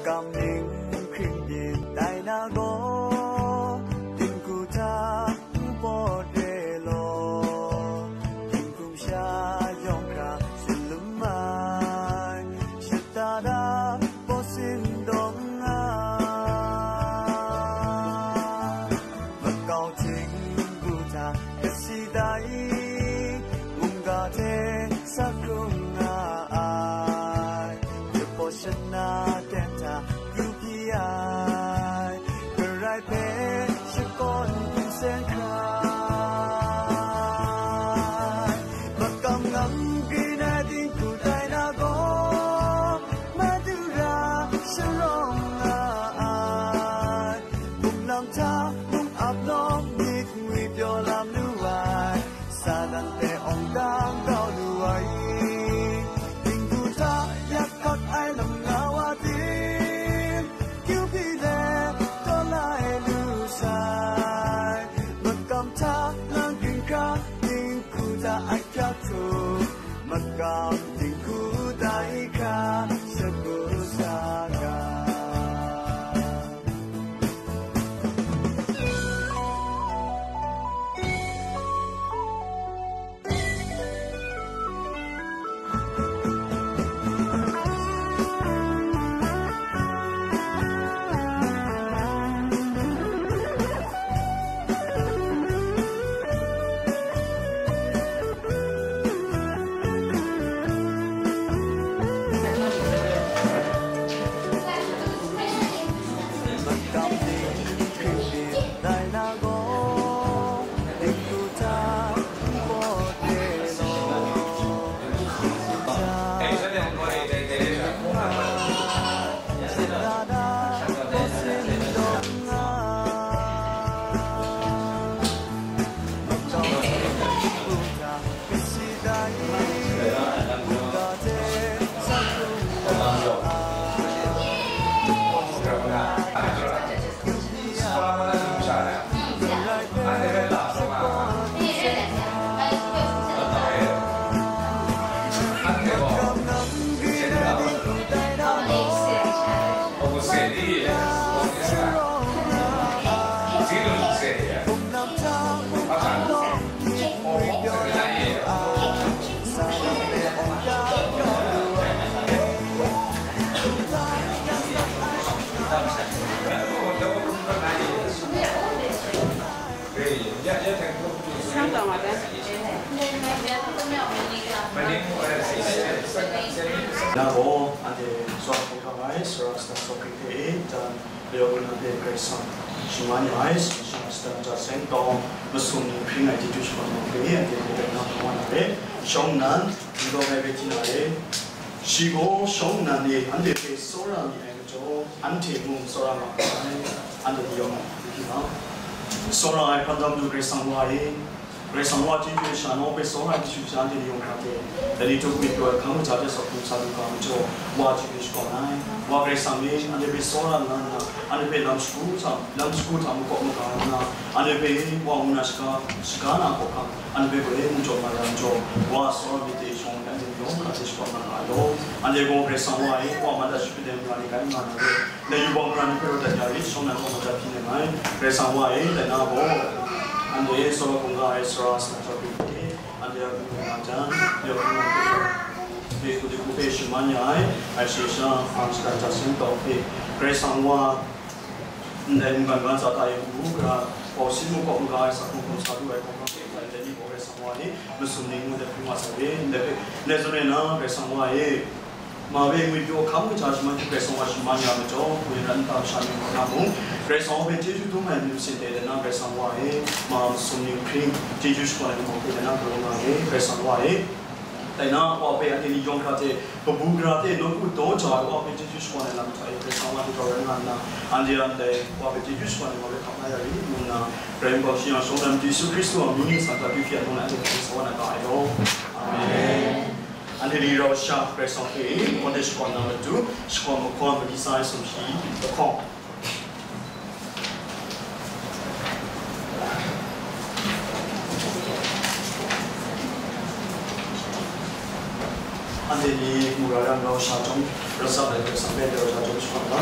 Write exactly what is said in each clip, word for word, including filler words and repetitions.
Kam ning hkring byin tai na gaw, dinghku hta npawt re law, dinghku masha yawng hkra tsun lum ai, shata da baw sin dawng ai. Makau htingbu hta kasi tai, mungga hte sa hkrung nga ai, yapaw shana ten hta yu pyi ai, Karai hpe shakawn n seng hkrai. Makam ngam grin ai dinghku tai na gaw, Madu ra sharawng nga ai, bunglam hta mung ap nawng myit ngwi pyaw lam lu ai, Satan hpe awng dang kau lu ai, dinghku hta yak hkak ai lam nga wa ting, kyu pyi let taw lai lu sai, makam hta nang ginhkra dinghku hta ahkyak htu, makam dinghku tai hkra shagu sa ga. Na gaw, anhte tsawp hkungga ai, sara shata tsawp hkring hte e, dan, Layak kaw na hpe Karai Kasang shaman ya ai, sara shata shata seng tawng, masum ning hpring ai chyeju shakawn ai hpe, anhte hpe na hpung wa na re, shawng nnan, n dawng ai hpe hti na re, shi gaw shawng nnan e anhte hpe tsawra mi ai majaw, anhte mung tsawra nga ai, anhte ni yawng ai hpe hti na, tsawra ai hpan da Madu Karai Kasang wa e, Karai Kasang wa chyeju sha nawng hpe tsawra ai chyeju sha anhte ni yawng hkra hte, dai ni htuk myit pyaw ai hkang kaja hte sa hkrung sa lu ga majaw, wa chyeju shakawn ai. Wa Karai Kasang e, anhte hpe tsawra nga nna, anhte hpe lam shagu hta, lam shagu hta makawp maga nna, anhte hpe wa ngu na shaga, shaga na hkawhkam, anhte hpe galoi mung jaw nga ya majaw, wa tsawra myit dai shawng, anhte ni yawng hkra hte shakawn nga nga ai law. Anhte gaw Karai Kasang wa e, wa man dat shapyit ai mara ni rai nga na re. Dai yubak mara ni hpe rawt dat ya rit, shawng nnan gaw madat hpyi nem ai. Karai Kasang wa e, dai na gaw, anhte tsawra hkungga ai sara shata tsawp hkring hte, anhte a hkungga jan, ya hkungga hpe, hpe hku hte hku hpe shaman ya ai, ai shayi sha, hpang shata hta seng tau hpe, Karai Kasang wa, ndai mungkan ga ntsa hta e kabu gara, bau sin makawp maga ai, sa hkrung hkrung sa lu ai hkawhkam hte, ndai ni gaw Karai Kasang wa e, masum ning ngu let hpring wa sai re, ndai hpe, ndai zawn e na, Karai Kasang wa e, ma hpe ngwipyaw hkam kaja shaman hte Karai Kasang wa shaman ya majaw, ngwi ran nta masha ni kaw na mung, Karai Kasang wa hpe chyeju dum ai myit masin de let na Karai Kasang wa e, ma masum ning hpring chyeju shakawn ai lam hpe let na galaw nga ai, Karai Kasang wa e. Dai na, wa hpe anhte ni yawng hkra hte, kabu gara hte nawku daw ja ai wa hpe chyeju shakawn ai lam hta e Karai Kasang wa hte grau rai nga nna, anhte a ndai wa hpe chyeju shakawn ai wa hpe hkap la ya rit ngu nna, Karai Kasang shi yang shawng na matu Yesu Hkristu a mying ningsang hta hpyi hpyi a ngu na anhte hpe sa wa na ga ai law. Amen. Anhte ni rau sha Karai Kasang hpe hkawn de shakawn na matu, shakawn mahkawn mali sa ai sumshi lahkawng. Anhte ni mura yang rau sha chyawm, Rawt Sa Ai Hkristu a hpe rau sha chyawm shakawn ga.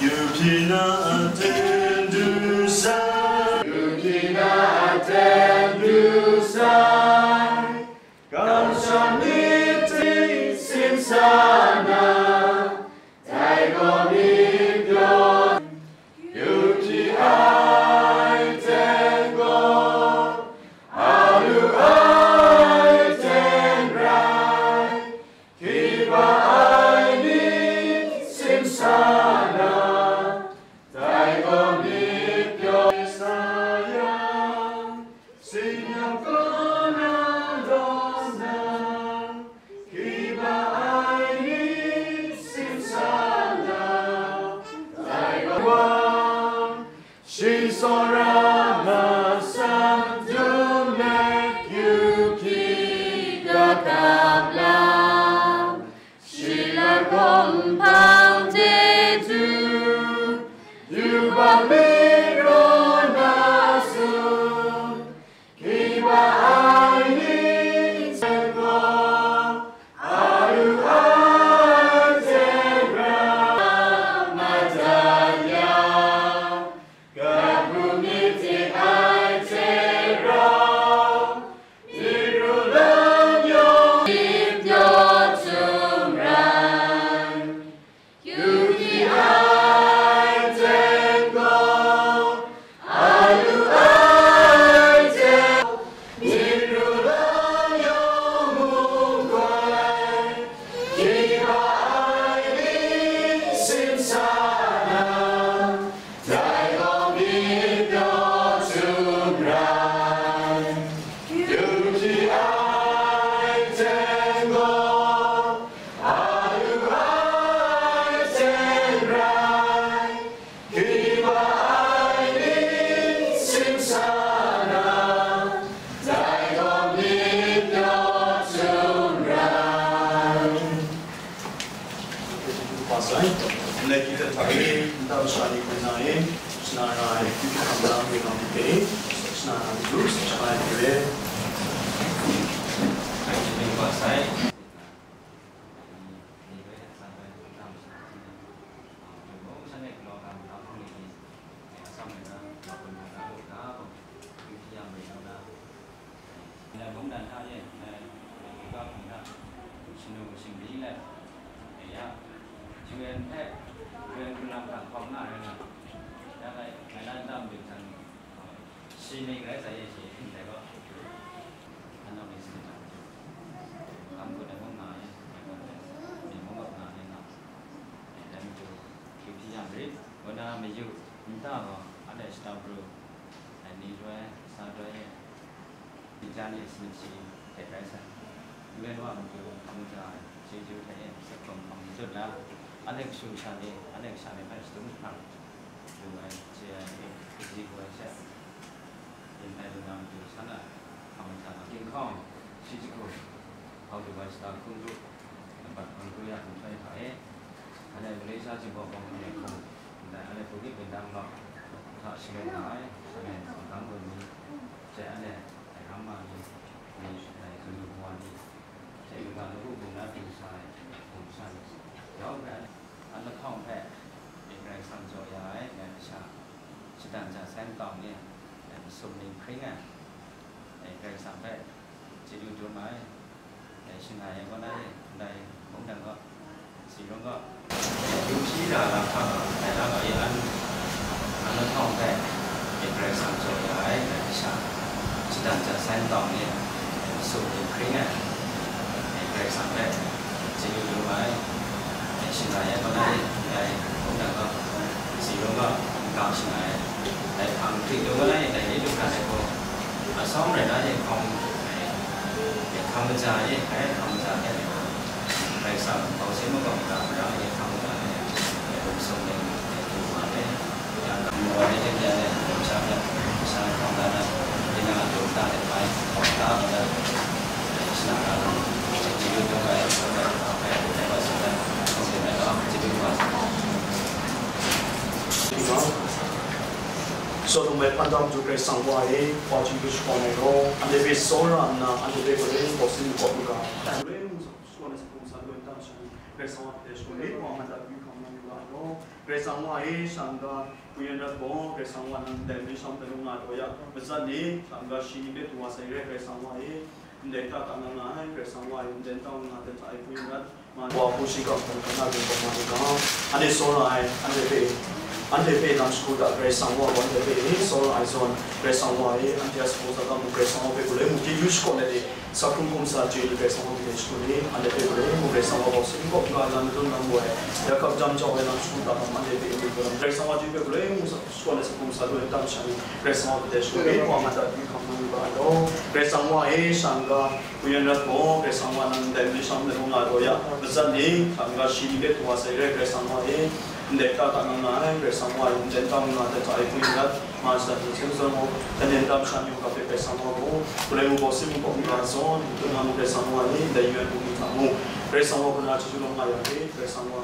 Yu hpyi na aten du sai, yu hpyi na aten du sai, kamsham myit ting simsa na, dai gaw myit pyaw, yu hpyi ai ten gaw, a lu ai ten rai, hkriba ai myit simsa na, dai gaw myit pyaw sa yang, Tsin yam kaw na daw na, hkriba ai myit simsa na, dai gaw, shi tsawra masam dum let yu hpyi ga gap lam, shi lat hkawm hpang de du, yubak myit raw na sung, hkriba ai myit ten gaw, a lu ai ten rai, madat ya, gap ru myit ting ai hte rau, myit ru lam yawng myit pyaw htum rai. Yu hpyi ai ten gaw, a lu ai ten, myit ru lam yawng mung hkoi, hkriba ai myit simsa na, dai gaw myit pyaw htum rai. Yu hpyi ai ten gaw, a lu ai ten rai, hkriba ai myit simsa na, dai gaw myit pyaw htum rai. Ndai hkying hta e, nta masha ni hpung na e, shana ra ai, hkam la hpung na myit hte, shana ra ai, shana ra ai hte re. Ndai mungdan hta e, ndai Mika hpung hta shanu shingli let, ya, U N hpe, U N hpung lam hta hkawm na rai nga, ya, ngai, ngai na nta madu hta ni, shi ning rai sai e, shi ndai gaw, anau ni sin hta, hkam hkut ai mung nga e, ni mung gaw nga e nga, dai matu, yu hpyi yang rit, kaw na mayu, nta gaw, anhte shata pru, ai ni loi, sa loi e, Jan e sanit shi hte rai sai. U N wa matu hkam ja ai chyeju hte e, sakhawm hkawm matut na, anhte kashu kasha ni, anhte kasha ni hpe shadum jahprang lu ai, chye ai, kaji hku ai hte, yin tai lu na matu san a, hkam ja na, ginhkawng shi jahku, hkau lu ai shata hkungru, labat hkungru ya hkunghtoi hta e, anhte Malaysia Jinghpaw Kawmhpung e hkung, ndai anhte Bukit Bintang law hta shaloi nga ai, anhte hpang gun ni, hte anhte dai ramma ni, ni dai kanu kawa ni, hte kaga lagu bung na du sa ai hpung shan, yawng hpe an lahkawng hpe myit Karai Kasang jaw ya ai, dai masha, shatan ja sai makau ni, dai masum ni hpring ai, dai Karai Kasang hpe chyeju dum ai, dai shangai ai kaw na e, ndai mungdan gaw, Tsi rung gaw, yu hpyi ra lam hta gaw, dai lam gaw, e an, an lahkawng hpe, myit Karai Kasang jaw ya ai, dai masha, shatan ja sai makau ni, sum ni hpring ai, myit Karai Kasang hpe, chyeju dum ai, dai shangai ai kaw na e, dai mungdan gaw, tsi rung gaw, nkau shangai ai, dai hpang hkrit dung ai, dai ni lu hkrat ai gaw, asawng rai na e hkawng, dai hkang kaja e, dai hkang kaja hte, Karai Kasang bau sin makawp hkra mara e hkang kaja e, dai hpung sum ning, dai hpung wa e, yang gaw maw ai hte maren e, dai masha hpe, masha hkawng dan ai, yin na a dum da ai bai, hkawng da ai, dai shana ra, dai chyeju dung ai, dai hkawng ai, dai wa sa ai, hkawng sin ai gaw, chyeju wa sa ai. Sodom mai hpan dam tu Karai Kasang wa e, wa chyeju hpe shakawn ai gaw, anhte hpe tsawra nna, anhte hpe Karai Kasang gaw sin makawp u ga. Karai Kasang shakawn ai sa hkum sa lu ai nta masha ni, Karai Kasang wa hpe shakawn ai, wa man da hkam na yu ga ai gaw, Karai Kasang wa e, shang ga, hku yen rat gaw, Karai Kasang wa nang ndai mali shawng hpe lung nga taw ya, matsat ni, shang ga, shi ni hpe du wa sai re, Karai Kasang wa e, ndai ta ka nga nga ai, Karai Kasang wa e, ndai ta nga nga ai hta e, hku yen rat, Wa hku shi kau hkam hkam na rin kau ma ai ga, anhte tsawra ai, anhte hpe, anhte hpe lam shagu hta Karai Kasang wa gaw anhte hpe tsawra ai zawn, Karai Kasang wa e, anhte a sabaw sa ga mung Karai Kasang wa hpe galoi mung chyeju shakawn ai de, sa hkrum hkum sa chye ni Karai Kasang wa hpe shagu ni, anhte hpe galoi mung Karai Kasang wa gaw sin kawp n ga lam madun lam gaw ai, ya hkap jam jau ai lam shagu hta gaw anhte hpe n lu gaw lam, Karai Kasang wa chyeju hpe galoi mung sa, shakawn ai sa hkum sa lu ai nta masha ni, Karai Kasang wa hpe shagu ni, wa man da hkam na yu ga ai law, Karai Kasang wa e, shang ga, Hku yen rat gaw, Karai Kasang wa nang ndai mali shawng hpe lung nga taw ya, matsat ni, hkam ga shi ni hpe du wa sai re, Karai Kasang wa e, ndai ta ka nga nga ai, Karai Kasang wa e, ndai ta nga ai hta e hku yen rat, ma shada hte hten zawn gaw, htan yen tam sha ni u ga hpe Karai Kasang wa gaw, galoi mung gaw sin mung gaw n ga ai zawn, n tung nga mu Karai Kasang wa e, ndai yu ai hpung ni hta mung, Karai Kasang wa hku na chyeju lawm nga yang e, Karai Kasang wa.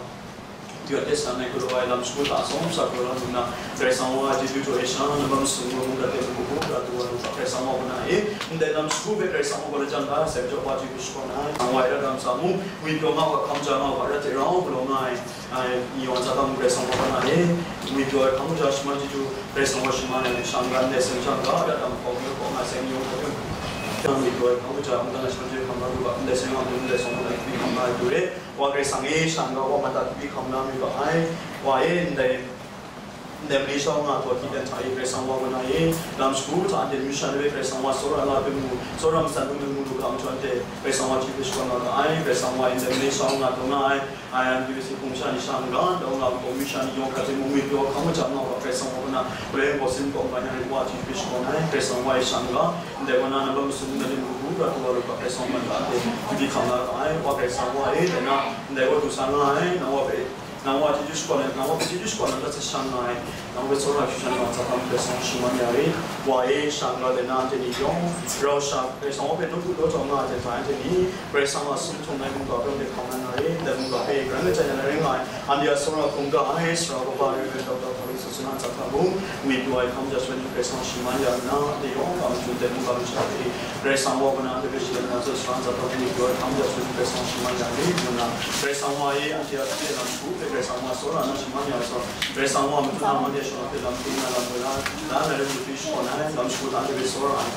Dyu a tesa nai galaw ai lam shagu hta atsawm sa galaw la lu nna, Karai Kasang wa a chyeju jaw e sha, nambat masum gaw mungdan hte munggu hkra du wa lu ga, Karai Kasang wa hku na e, ndai lam shagu hpe Karai Kasang wa gaw lajang da ai sai majaw, wa chyeju shakawn ai. Karai Kasang wa e ra dam sa mu, ngwipyaw nga u ga, hkam ja nga u ga, arat hte rau galaw nga ai, ai, ni yawng a hta mung Karai Kasang wa hku na e, ngwipyaw ai hkam ja shaman chyeju, Karai Kasang wa shaman ai, shang ga ndai seng shang ga, ra dam hkawng, hkawng nga seng ni yawng hkawng, ngwipyaw ai hkam ja mungdan a shaman chyeju hkam la lu ga, ndai seng wa mung ndai sawng wa ai, hkam la ai du re. Wa Karai Kasang e, shang ga wa man da hkam na mayu ga ai, wa e, ndai, ndai mali shawng nga taw hkyi dan hta e, Karai Kasang wa hku na e, lam shagu hta anhte myu sha ni hpe Karai Kasang wa tsawra la hpe mu, tsawra matsan hpe mu lu ga, anhte Karai Kasang wa chyeju hpe shakawn la ga ai, Karai Kasang wa e, ndai mali shawng nga taw nga ai, ai, anhte hpe si hpung sha ni shang ga, taw nga gaw myu sha ni yawng hkra hte mu, ngwipyaw hkam wa ja nga wa, Karai Kasang wa hku na, galoi gaw sin gaw n ga yang, wa chyeju hpe shakawn ai, Karai Kasang wa e, shang ga, Ndai kaw na, nambat masum nna lim kabu gara du wa lu ga, Karai Kasang man ga hpe, hkam la ga ai, wa Karai Kasang wa e, dai na, ndai kaw du sa nga ai, nang wa hpe, nang wa chyeju shakawn ai, nang wa hpe chyeju shakawn ai, nang hpe sasang nga ai, nang hpe tsawra hkyu sha nga ai, Karai Kasang wa hpe Karai Kasang wa hpe shingman ya ai, wa e, shang ga dai na, anhte ni yawng, rau sha, Karai Kasang wa hpe nawku daw jau nga ai hte hta, anhte ni, Karai Kasang a sum htung ai mungga hpe hkam na nga ai, ndai mungga hpe, karan kachya na rai nga ai, Anhte a tsawra hkungga ai, Sara Kaba Reverend Doctor Hkalu Sasana Zahta mung, myit wa ai hkam ja shadawn ni Karai Kasang shingman ya nna, anhte yawng a matu ndai mungga masha hte, Karai Kasang wa hku na anhte hpe shadan na zawn, Sara Zahta mung myit wa ai hkam ja shadawn ni Karai Kasang shingman ya ni, ngu nna, Karai Kasang wa e, anhte a hpyi lam shagu hpe Karai Kasang wa tsawra na shingman ya ai zawn, Karai Kasang wa matu na anhte shawng hpe lam hpyi na lam woi la, la na rai matu shakawn ai, lam shagu hta anhte hpe tsawra ai.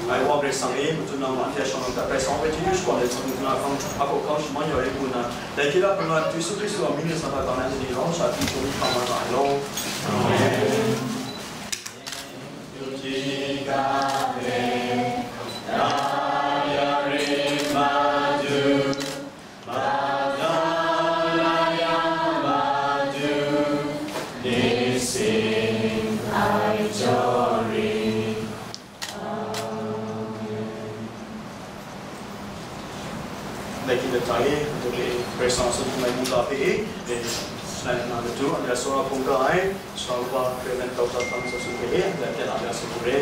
Ai wa Karai Kasang e, matu na ma hte shawng nta Karai Kasang hpe chyeju shakawn ai hpung hkra hkang, a hkau hkang shingman ya ai ngu nna, dai hkye la hpung na Yesu Hkristu a mying ning sa hta ka na ni rau sha hpyi shawng hkam na ra ai law. Amen. Dai hkying dai hta e, anhte hpe Karai Kasang a sum htung ai mungga hpe e, e, shai nna matu, anhte a tsawra hkungga ai, Sara Kaba Reverend Doctor Hkalu Sasana hpe e, anhte a hpyi la ya sum hku re.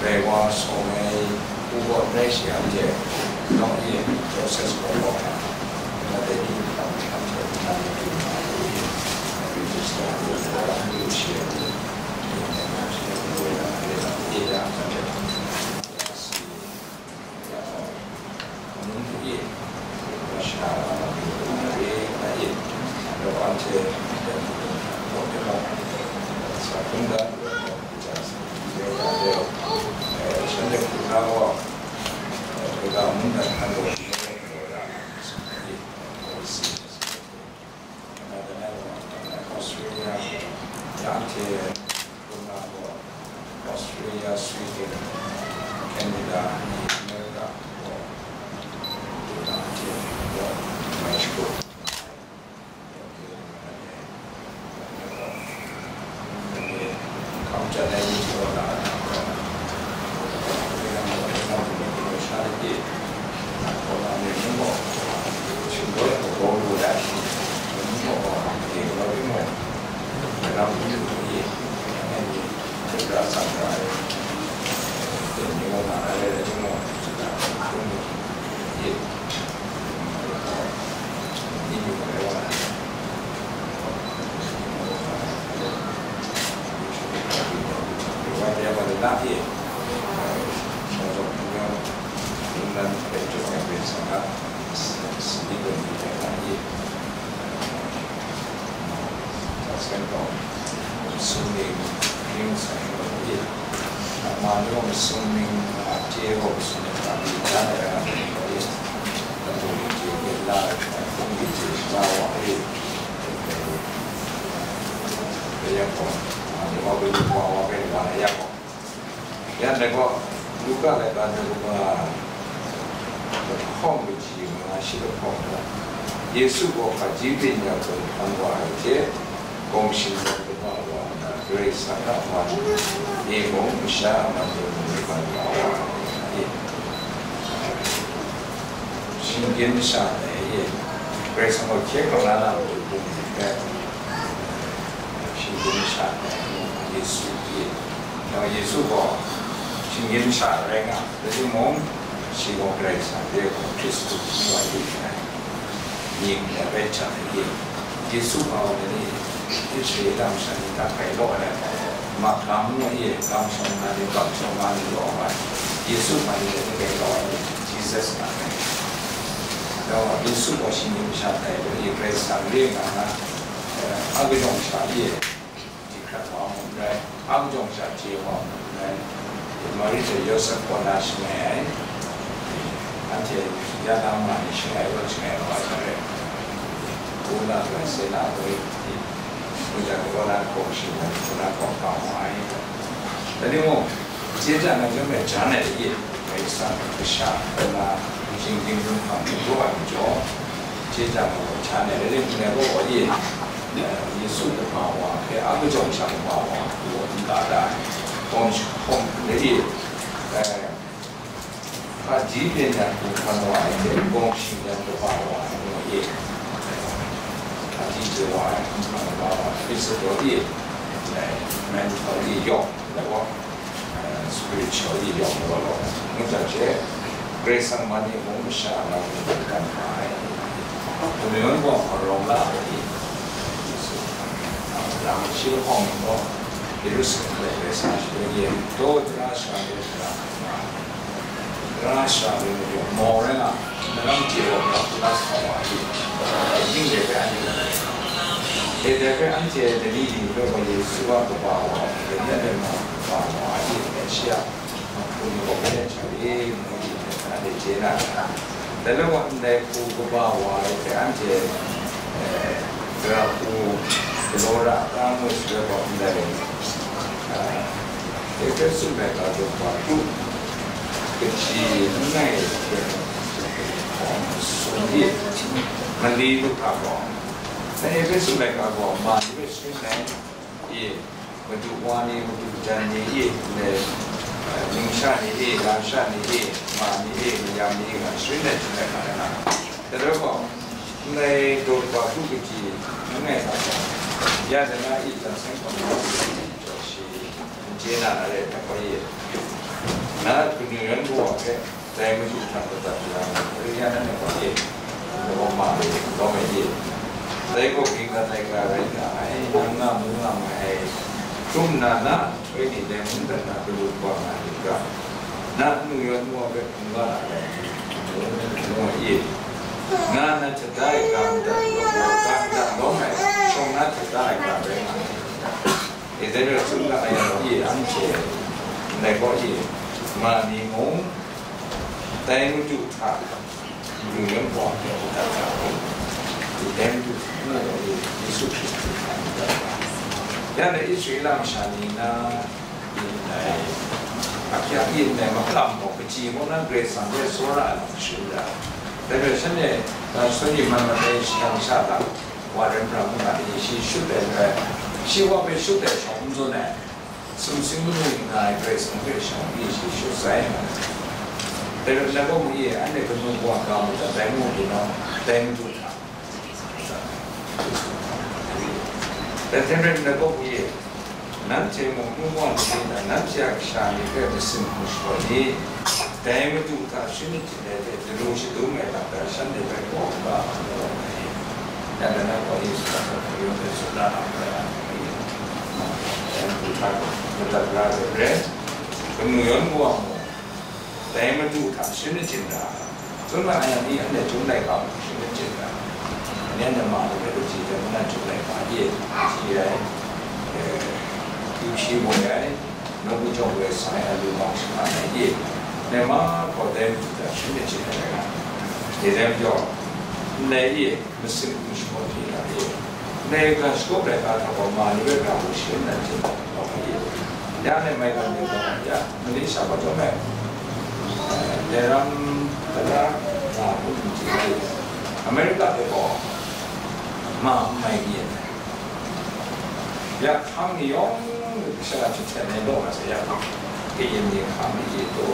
Dai wa sawng ai, u gaw rai shi anhte, nawng e, process gaw gaw na, na dai ni hkam hkam hte na ni du na lu i, register lu gaw lu shi ai ni, e ya, e ya, anhte Hte, sa hkrum da, shanhte hkrum na gaw, kaga mungdan hkan gaw, Australia, ya hte, hkrum na gaw, Australia, Sweden, Canada, America, Mexico. Yan dai gaw, Luka laika daw kaba lahkawng kaji manga shi lahkawng gaw, Yesu gaw hpaji byin ya hkun hkan wa ai hte, gawng shing rawng kaba wa nna, Karai Kasang a man e mung, masha a man e mung e ban wa ai. Shinggyim masha dai e, Karai Kasang gaw hkye hkrang la na matu bung ni hpe, shinggyim masha dai e, Yesu e, Yesu gaw shinggyim masha rai nga, rai timung, shi gaw Karai Kasang de gaw Hkristu hpyi wa lu ai mying dai rai hta e, Yesu hpa wa ni, Israela masha ni hta grai law ai, ma gam ngu e, gam shawng na ni, gam shawng na ni law ai, Yesu hpa ni dai grai law ai, Jesus nga ai. Gaw Yesu gaw shinggyim masha dai lu e, Karai Kasang re nga na, a kajawng sha e, Di hkrat wa mu n rai, a kajawng sha chye wa mu n rai. Mari hte Yawsep kaw na shangai ai. Anhte ya na ma ni shangai wa, shangai wa ai hta rai. Wun na hkrai se na woi, wunjang kaw na hkawng shing ai, kaw na hkawng hkang wa ai. Dai ni mung, Chyeja na chyawm ai jan ai de, Karai Kasang kasha, kaw na, shinggyim hkam hkam daw ai majaw, chyeja na gaw jan ai de, ndai gaw e, Yesu kaba wa hpe a kajawng sha kaba wa, gaw n ka da ai, hkawng hkawng de, hpaji byin ya hkum hkan wa ai hte, gawng shing yan kaba wa ai, gaw e, hpaji chye wa ai hkum hkan kaba wa ai, physical e, mentally yawng, dai gaw, spiritual e yawng law law, ngu jang she, Karai Kasang man e mung masha na mung hkan hkam hkra ai. Kanu yan gaw hpa rawng la ai, lam shi lahkawng gaw, Yerusalem hte Karai Kasang shi e, daw tara sara de tara hkra ai. Tara sara de majaw mau rai nga, Maram chye wa ga, Pilat sa wa ai, ning de hpe anhte rai nga ai. Dai hpe anhte dai ni ning hpe gaw Yesu a kaba wa, dai ni a leng ma kaba wa ai, dai shi a hpung gaw hpe sha e, ngu di hpe anhte chye na ai. Dai law gaw ndai hku kaba wa ai hpe anhte, eh, gara hku galaw ra, ta ngu shi rai gaw ndai, eh, Efesu laika daw kaba kru kaji langai hte masum e, mali du hkra gaw, dai Efesu laika gaw ma ni hpe sharin ai, e, madu wa ni, madu jan ni e, ndai, eh, ningsha ni e, lamsha ni e, ma ni e, mayam ni e, nga sharin ai hte hkra nga ai. Dai gaw, ndai daw kaba kru kaji langai hta gaw, ya dai na e, jan seng hkawm na jaw shi n chye na na re ai hta gaw e, na kanu yan kawa hpe dai madu hta madat ya ai, Karai Kasang nanhte gaw e, lawm ma ai, lawm ai e. Dai gaw ging dat ai ga rai nga ai, nang na mu nga ma ai, hkrum nna na nhtoi ni dai mungdan hta galu wa nga ai ga, na kanu yan kawa hpe hkungga na ai, ngu ai e. Nga na hta da ai ga madat lawm, ga madat lawm ai, Dai rai tsun ga ai yang e, anhte ndai gaw e, ma ni mung, dai Madu hta, madu yan gaw hpe u dat ga u, dai Madu hta, ngu gaw e, Yesu Hkristu hta u dat ga u. Ya na Israela masha ni na, ndai, akyak e ndai mahkam gaw, kaji mung na Karai Kasang hpe tsawra ai lam sharin ra. Dai rai shanhte, na, shanhte man matai shadang sha hta, wa rai pra mu na ni, shi shut ai rai, shi wa hpe shut ai shawng n zawn ai, sumsing manu ning nga ai Karai Kasang hpe shang pyi shi shut sai nga ai. Dai rai nna gaw mu ye, anhte kanu kawa ga mu dat, dai mu ni nau, dai Madu hta. Dai hten rai nna gaw mu ye, nanhte mung nu wa ni, nanhte a kasha ni hpe masin hkum shapraw ni, dai Madu hta sharin Dai hte daru shadum ai hta shanhte hpe kaw kaba ai, ya na gaw Yesu hta gaw hpe tsun na lam rai ai, dai Madu hta madat la ai hte maren, kanu yawn kawa mung, dai Madu hta sharin achyin ra, tsun ma ai ni anhte Chyum laika mung sharin achyin ra, ni anhte ma ni hpe kaji hte mung na Chyum laika e, hti ai, e, hti hpyi woi ai, Nawku jawng we sai a lu bang shingkang ai e, dai mahkra dai Madu hta sharin achyin ai rai nga, dai rai majaw, ndai e, masin hkum shapraw hpyi na e, ndai ga shakawp laika hta gaw ma ni rai ga hku sharin na hte gaw hpa e, ya ndai maigan ni gaw, ya, Malaysia gaw chyawm ai, dai ram tara nga hku n chye ai, America hte gaw ma n mai ni ai. Ya hkang ni yawng, kasha chyahten ai law nga sa ya, kayin ni hkang ni e taw,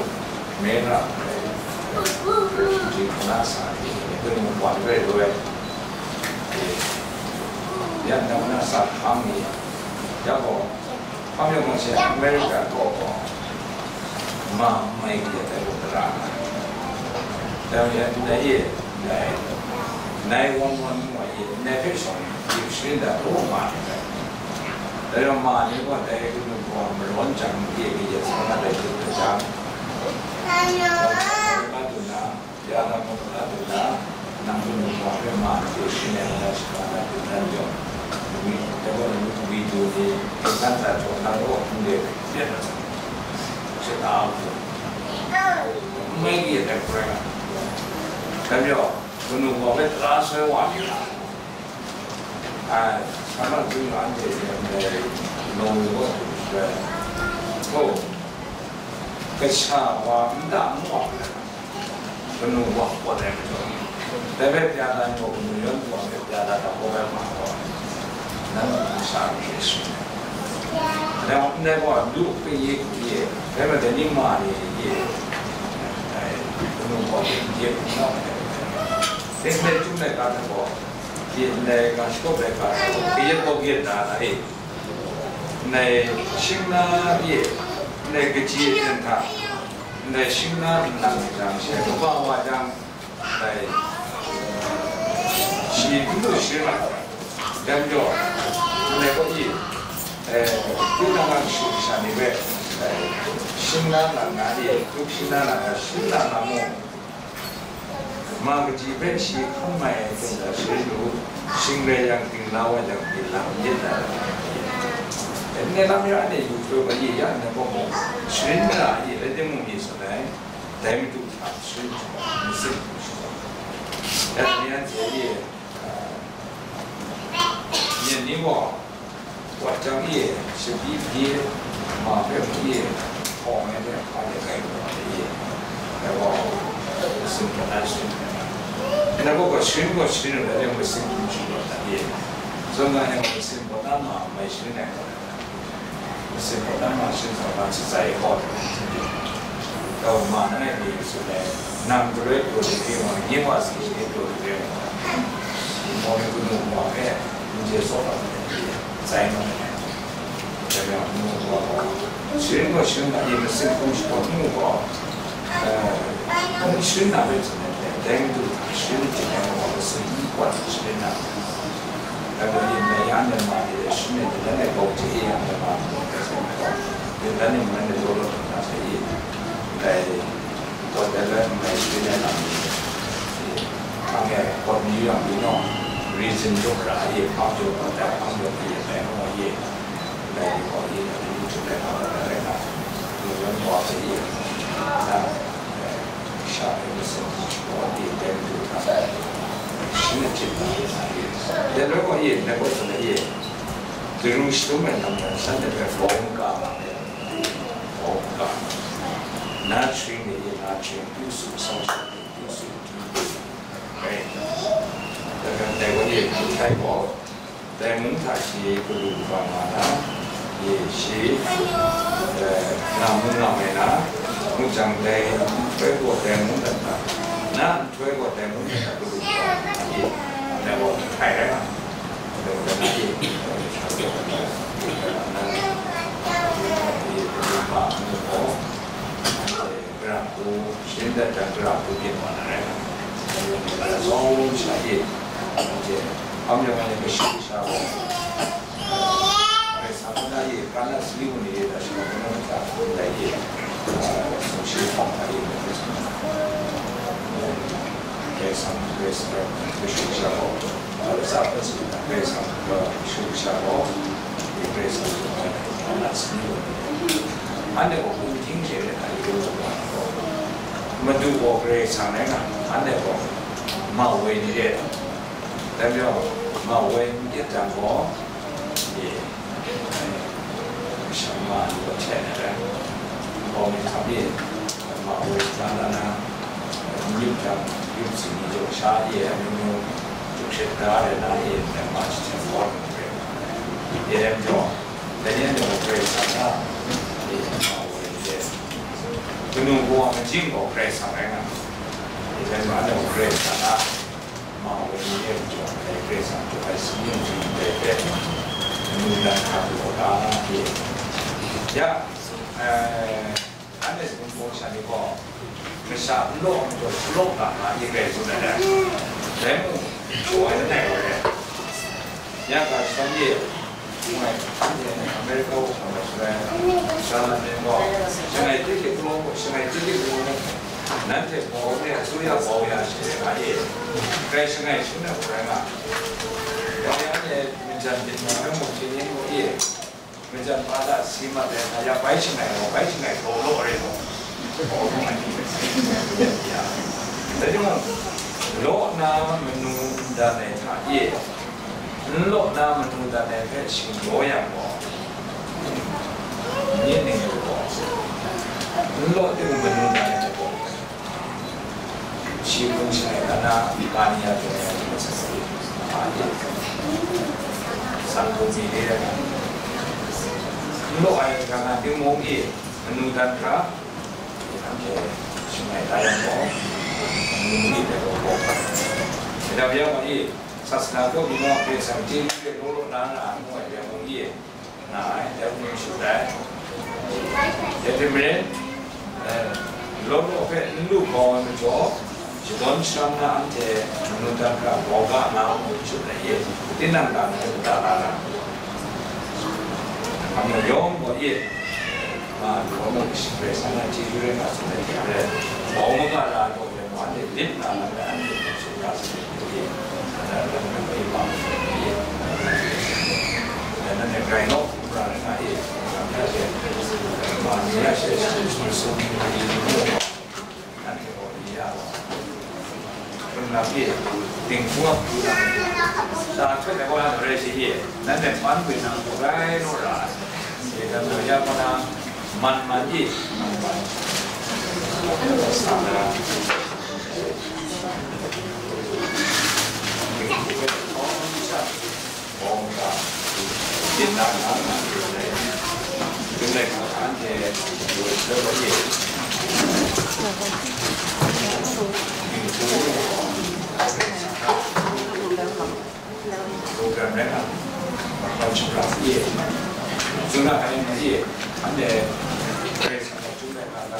mera ai, hpyi hpyi hkana sa ni, hpyi hpyi mungkwa ni rai lu ai, e, ya nang na sa hkang ni, ya gaw, hkam yawng gaw she, America gaw gaw, ma n mai ni ai tai gaw tara nga ai. Dai majaw, ndai e, ndai, nine one one ngu ai e, ndai hpe shawng, sharin dat law nga ai. Dai rai ma ni gaw dai kanu gaw marawn jang, ye kayat sa na dai hte hte jang, ya na mung la du na, nang kanu gaw hpe ma ni hte sharin ai na shaga na du na jaw, wi, dai gaw wi du ni, kan sa jaw, nang gaw hpung de hpe, ya na sa, shata a hku, mai kayat ai hkrai nga. Dai majaw, kanu gaw hpe tara soi wa ni na, ai, sa ma du na anhte e, ndai, nawng ni gaw du shaloi, oh, kasha wa nta ngu wa, kanu wa pawt ai majaw, dai hpe pya na ni gaw kanu yawn wa hpe pya na hta gaw bai ma gaw, nang masha hpe shi. Dai wa ndai gaw lu hpe ye hku ye, dai hpe dai ni ma ni ye, dai kanu wa hpe ye hku na wa ai. Dai hpe Chyum laika hta gaw, ye ndai ga shakawp laika hta gaw, kayat gaw kayat da na e, ndai shing na ye, ndai kaji aten hta, ndai shing na nlang jang, shi kaba wa jang, ndai shi n lu sharin ai, dai majaw, ndai gaw e, eh, tinang a kashu kasha ni hpe, eh, shing na nlang na e, grup shing na nlang na, shing na nlang mung, ma kaji hpe shi hkam mai ai hte sharin lu, shing rai yang, ting la wa yang, ting la myit na, ndai lam ya anhte yu hkoi wa ye ya nna gaw mung, sharin mara ye, rai timung, myit tsun ai, dai Madu hta sharin shaga, masin hkum shaga. Ya ni anhte e, a, myen ni gaw, Wat jang e, shabi byi, ma hpe mu e, hkawng ai hte hpa de kai lu ai e, dai gaw, masin hkawng ai sharin ai. Dai gaw, gaw sharin gaw sharin ai, dai masin hkum sharin ai e. Zawn na yang masin gaw na ma mai sharin ai gaw, masin gaw na ma sharin sa ma shatsai gaw, gaw ma na ngai ni tsun ai, nang galoi pyaw de re wa, nye wa si de pyaw de re wa, ngai gaw kanu wa hpe, n je tsaw ai, tsai nna, dai rai nna, sharin gaw sharin ai, masin hkum shapraw ngu gaw, eh, hkum sharin na hpe tsun ai, dai Madu hta sharin chye ai gaw, masin n kwat sharin na, dai gaw, yin dai ya nna ma de, sharin ai, dai ngai grau chye yang nna ma de, dai sai gaw, yin dai ni man de law law hkra sai, dai Gaw dai rai nme, shi rai lam ni, hpang e, gaw ni yang ni naw, reason jaw ra ye, hpang jaw, gaw dai hpang jaw ni ye, dai hpang e, Dai ni gaw, yin a ni mung htum ai hkam rai nna, mung yan wa hpe yin, na, eh, sha ai masat ni gaw, yin dai matu hta, shi na hte na, yin, dai loi gaw, yin, dai gaw hte na, yin, daru shadum ai lam nan, shanhte hpe bawng ka nga ai, bawng ka nga, na hkying ni, yin, na hkying pyu su, sau sha ni pyu su, rai. Dai gaw, yin, htai gaw, Dai mung hta shi galu kaba nga na, ye shi, eh, nga mu nga mai na, ngu jang dai nhtoi gaw dai mung dan hta, na nhtoi gaw dai mung dan hta galu kaba nga ye, dai gaw htai rai nga, dai gaw dai na ye, dai gaw dai na ye, dai gaw dai na ye, dai gaw dai na ye, dai gaw dai na ye, Karam hku, sharin dat jang, karam hku byin wa na rai nna, yawng sha e, anhte hpang yawng ai ni kashu kasha gaw, Karai Kasang hpe na e, Kana sali mung ni e, Tashalawng mung ni e, Karai Kasang hpe na e, Karai Kasang hpe kashu kasha gaw, Karai Kasang hpe shu sha gaw, Karai Kasang hpe na sani gaw, anhte gaw hkum hting hte rai hta yu wa gaw, Madu gaw Karai Kasang rai nga, anhte gaw ma woi ni re, dai majaw, ma woi n kyit jang gaw, e, Masha ma ni gaw hten ai rai. Nkau mi hkam e, ma woi shana na na, n yup jang, yup si ni jaw sha e, amyu myu, juk hkrit da ai na e, ma shi hten gaw, e, e, rai majaw, dai ni anhte gaw Karai Kasang na, e, ma woi ni e, kanu kawa majing gaw Karai Kasang rai nga, e, dai majaw anhte gaw Karai Kasang na, Ma woi ni e majaw, dai Karai Kasang hte bai singwin hte ndai hpe, manu dan hkra law da na hte, ya, eh, anhte Singapore sha ni gaw, masha n law ai majaw, shalaw ga nga ni rai tsun ai dai. Dai mung, shaw ai langai wa ai. Ya ga sha ni, Ngu ai, anhte America wa hkam ai shaloi, Charlatan gaw, shangai tiki galaw gaw, shangai tiki galaw gaw, nanhte bau re, asuya bau ya she ai nga e, grai shangai shangun ai gaw rai nga. Dai anhte majan byin na mung hte ni gaw e, majan pa da si mat ai hta ya bai shangai gaw, bai shangai gaw law re gaw, gaw law ai ni, ya. Dai timung, law na manu n dan ai hta e, N law na manu dan ai hpe shingyaw yang gaw, myit ning lu gaw, n law timung manu dan ai hpe gaw, shi hpung shangai na na, ka ni ya taw ya ni masat sa, a ni, san hpung mi de, n law ai ga na timung e, manu dan hkra, anhte shangai da yang gaw, manu myit ai gaw gaw, e dap ya gaw e, Sasana kaw byin ai Karai Kasang chyeju de law law na nga ai ngu ai, dai mung e nga ai, dai mung shut ai. Dai hte maren, eh, law law hpe n lu hkawng ai majaw, shadawn sharam na anhte manu dan hkra gawga nga ai mung shut ai e, tinang ga na hta da la na? Hpa majaw yawng gaw e, nga lu ai mung Karai Kasang a chyeju rai nga tsun ai hte maren, gawng maga la ai gaw, Anhte lit na lam e anhte hpe tsun ya sagu hte, anhte lam e bai bang hte, anhte grai nawk hkrum ra ai nga e, anhte ma ni ya she shi sum sum ni ni ni mu wa, anhte gaw ni ya wa, hkrum lam e, dinghku a hku lam e, sa hkret ai wa na rai shi e, nanhte man bwi na hku rai naw ra ai, e, dan wa ya kaw na, man man e, man man. Sa na. Program rai nga, makau shapra sa ye, zun na hkrai ma ye, anhte Karai Kasang a Chyum rai nga ga,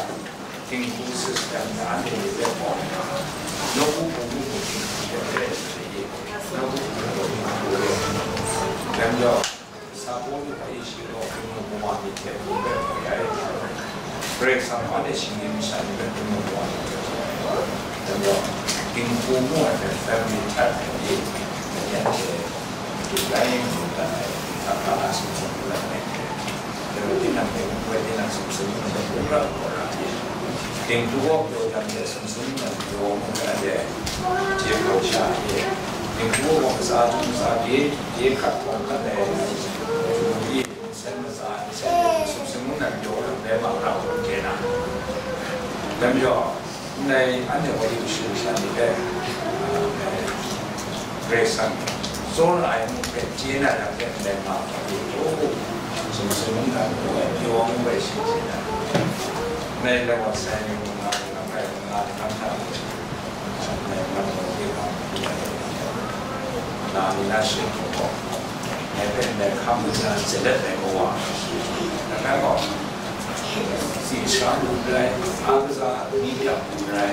dinghku system na anhte ye hpe gaw, nawku hpung lu hpung hpung hte hpe re, nawku hpung lu hpung hpung re, dai majaw, Sa Pawlu hpe shi gaw, Htingnu hpung wa myit hte hpung hpe hpung ya e, Karai Kasang gaw anhte shinggyim masha ni hpe Htingnu hpung wa myit hte hpung ya e, dai majaw, dinghku ngu ai hpe family type hpe ni, anhte madu lai madu dan ai, hta hkra na sumsum lu ai hpe, Tinang hpe, woi tinang sumsum nang hpe hkungga hkawra e. Dingtu gaw pyaw jang hte sumsum nang pyaw ngu na de, je hkau sha e. Dingtu gaw gaw matsa htum matsa pyi, je hkat hkawm hkat ai, e, nsen matsa nsen sumsum nang pyaw nang dai ma ra hkawm chye na. Dai majaw, ndai anhte wa yu shu sha ni hpe, a, Karai Kasang tsawra ai mung hpe chye na lam hpe ndai ma hkawm yu u. Sumsum nna ngu ai pyaw ngu ai shi chye na. Ndai lawan sai ni mung nga, nga ai, nga ai, nga ai, nga ai, nga ai, nga ai, na ni na shi hku gaw, ngai hpe ndai hkam kaja tsit let ai kawa, ngai gaw, tsi sha lu n rai, a kaja ni yak lu n rai,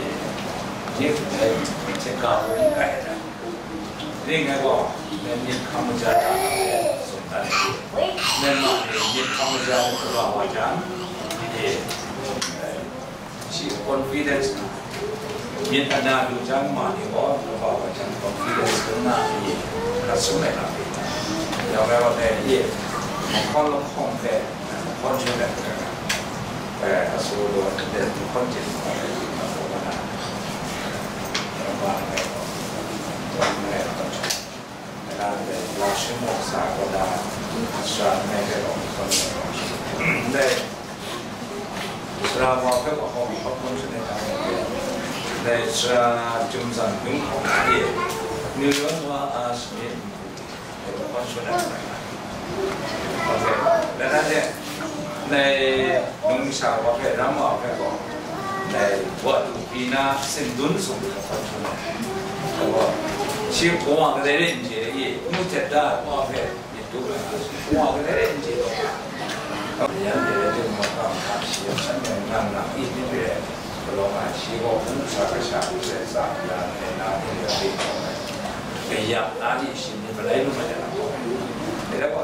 e, ni hte hte ga lu n rai ai. Ning ngai gaw, ngai myit hkam kaja hta tsun dat ai. Ngai ma ni myit hkam kaja hkra wa jang, e, shi confidence na, myit ana lu jang ma ni gaw, kaba wa jang confidence lu na ni, hkra sum ai lam ni. Yawng rai wa dai, ye, mahkawn lahkawng hpe, mahkawn hte rai, eh, asu lu de, mahkawn hte mahkawn hpe, mahkawn hpe, mahkawn hpe, mahkawn hpe, Nang hpe, Lakshaw mung sa kaw na, sara ngai hpe gaw hkawm ai gaw, ndai sara wa hpe gaw hkawm hkawm shangai na ngai hpe, ndai sara Chyum Zan Hyun hkawm na e, New York wa a shangai ngai hpe hkawm shangai na ngai hpe. Dai na de, ndai numsha wa hpe, ram wa hpe gaw, ndai wa du Pyi na sindun sung hkawm shangai. Awa, shi hpawa kadai re n chye, i, ngu htet da ai wa hpe myit du ai, hpawa kadai re n chye law, yan de rai tim, makam hta shi a shan ai nang na i myit re ai, galaw nga ai, shi gaw hpung sha kasha hku rai tsa ya ai, na ni rai hpe hkawm ai, kayap na ni shi myit malai lu ma ai lam hkawm ai. Dai wa,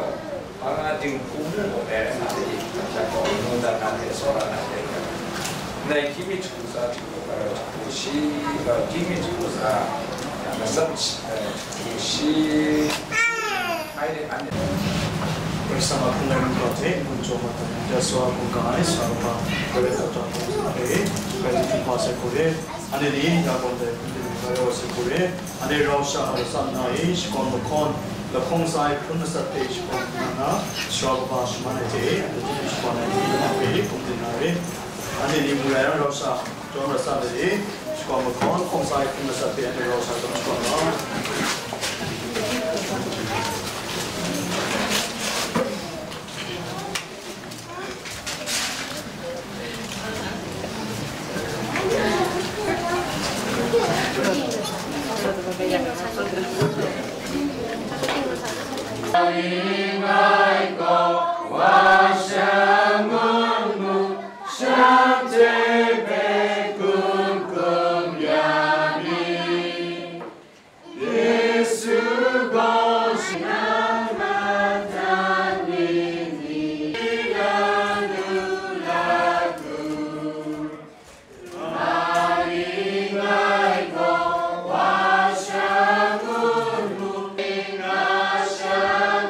Hpa nga dinghku mu gaw dai na de, sha gaw, mungdan na hte, tsawra na hte, ndai hkyi myit shagu tsa hte, eh, hku shi, eh, hkyi myit shagu tsa, eh, matsat, eh, hku shi, hkai de, anhte. Karai Kasang a hpung ai mungga hte, n-gun jaw mat ai, ya Sara hkungga ai, Sara kaba, Karai Kasang a hpung ai, Karai Kasang hpung ai, Karai Kasang hpung ai, Anhte ni ya gaw ndai hpung hte mung la ya wa sai hku re, anhte rau sha mat ai lam nna e, shakawn mahkawn, lahkawng tsa ai hpun matsat hpe shakawn nna, sara kaba shaman ai hte, anhte hpung hpe shakawn ai ni yawng hpe hpung hte na re. Anhte ni mu ya yang, rau sha jawm mat sa let e, shakawn mahkawn, lahkawng tsa ai hpun matsat hpe anhte rau sha jawm shakawn nga. Yesu gaw shi nang madat myit ni, la lu la lu. Mali ngai gaw wa sha ngu mu, nga sha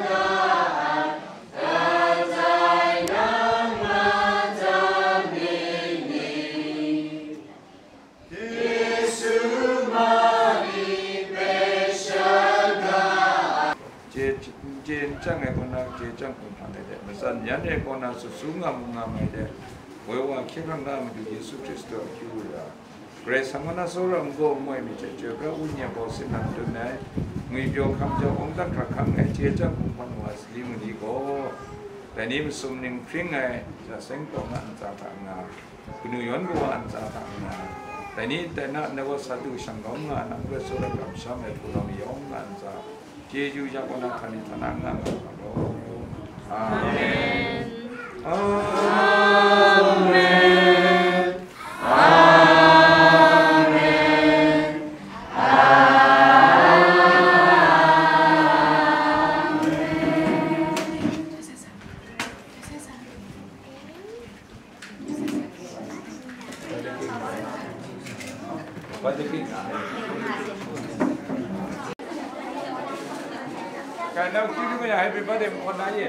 nga ai, katai nang madat myit ni? Yesu Mari hpe sha ga ai. Chye, chye n chyang ai kaw na, chye chyang hkum hkang ai hte, matsan yan ai kaw na, sut su nga mu nga mai hte, woi wa hkye hkrang na Madu Yesu Hkristu a akyu ra, Karai Kasang kaw na tsawra n-gaw n-goi myit hte, chyoi pra Wenyi a baw sin na madun ai, ngwipyaw hkam jau awng dat hkra hkang ai, chye chyang hkum hkang wa sali mali gaw, dai ni masum ning hpring ai, ja seng taw na ntsa hta nga, kanu yawn kawa ntsa hta nga, dai ni dai na, ndai wa sa du shang lawm nga, nang hpe tsawra kamsham ai hpu lam yawng nga ntsa, chyeju yak wa na, htan ni htan na nga nga ga law. Amen. Amen. Amen. Amen. Kai nau kyu kyu maya happy birthday mu hkawt na ye.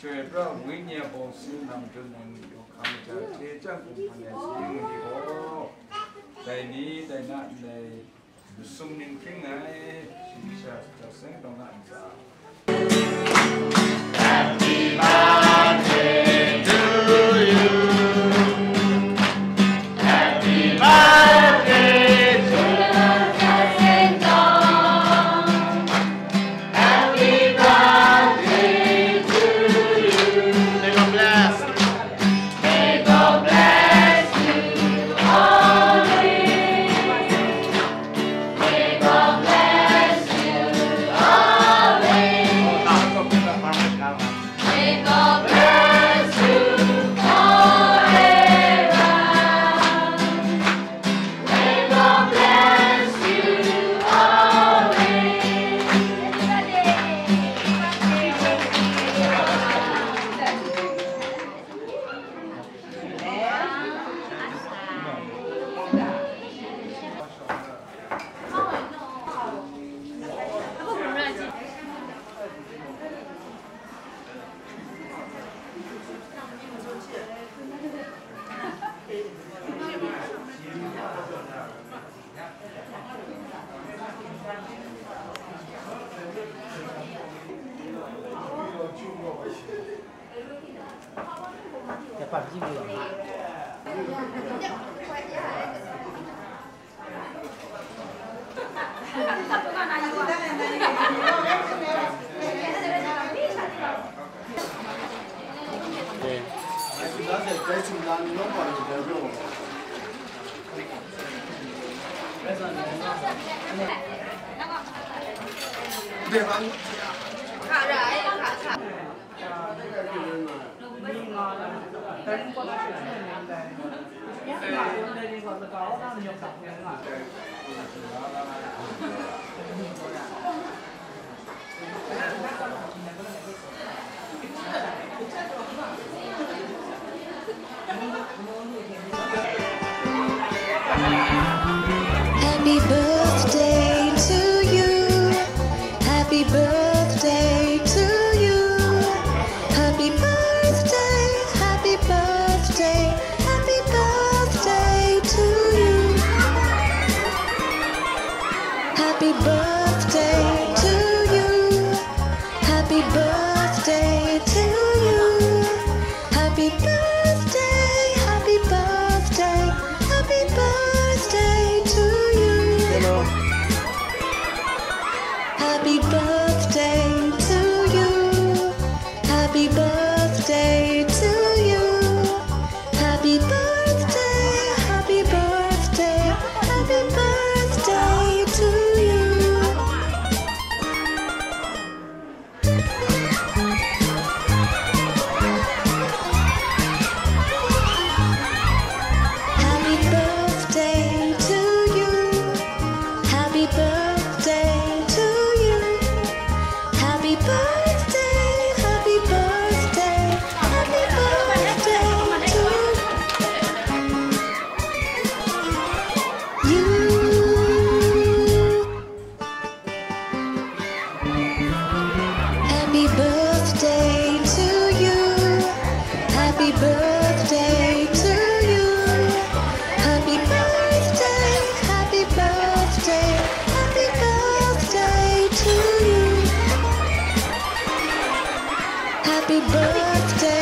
Chyoi pra ai Wenyi a baw sin lam dun ai ni gaw hkam ja hte chyang hkum hpan ai shaning ni gaw, dai ni dai na ndai masum ning hpring ai, shayi sha ja seng taw nga ai ntsa. Happy birthday to you. Happy birthday to you. Happy birthday, happy birthday, happy birthday to you. Happy birthday to you. Happy birthday to you. Happy birthday, happy birthday, happy birthday to you. Happy birthday to you. Happy birthday to you. Happy birthday, happy birthday, happy birthday to you. Happy birthday to you. Happy birthday to you. Happy birthday, happy birthday, happy birthday to you. Happy birthday to you. Happy birthday to you. Happy birthday, happy birthday, happy birthday to you. Happy birthday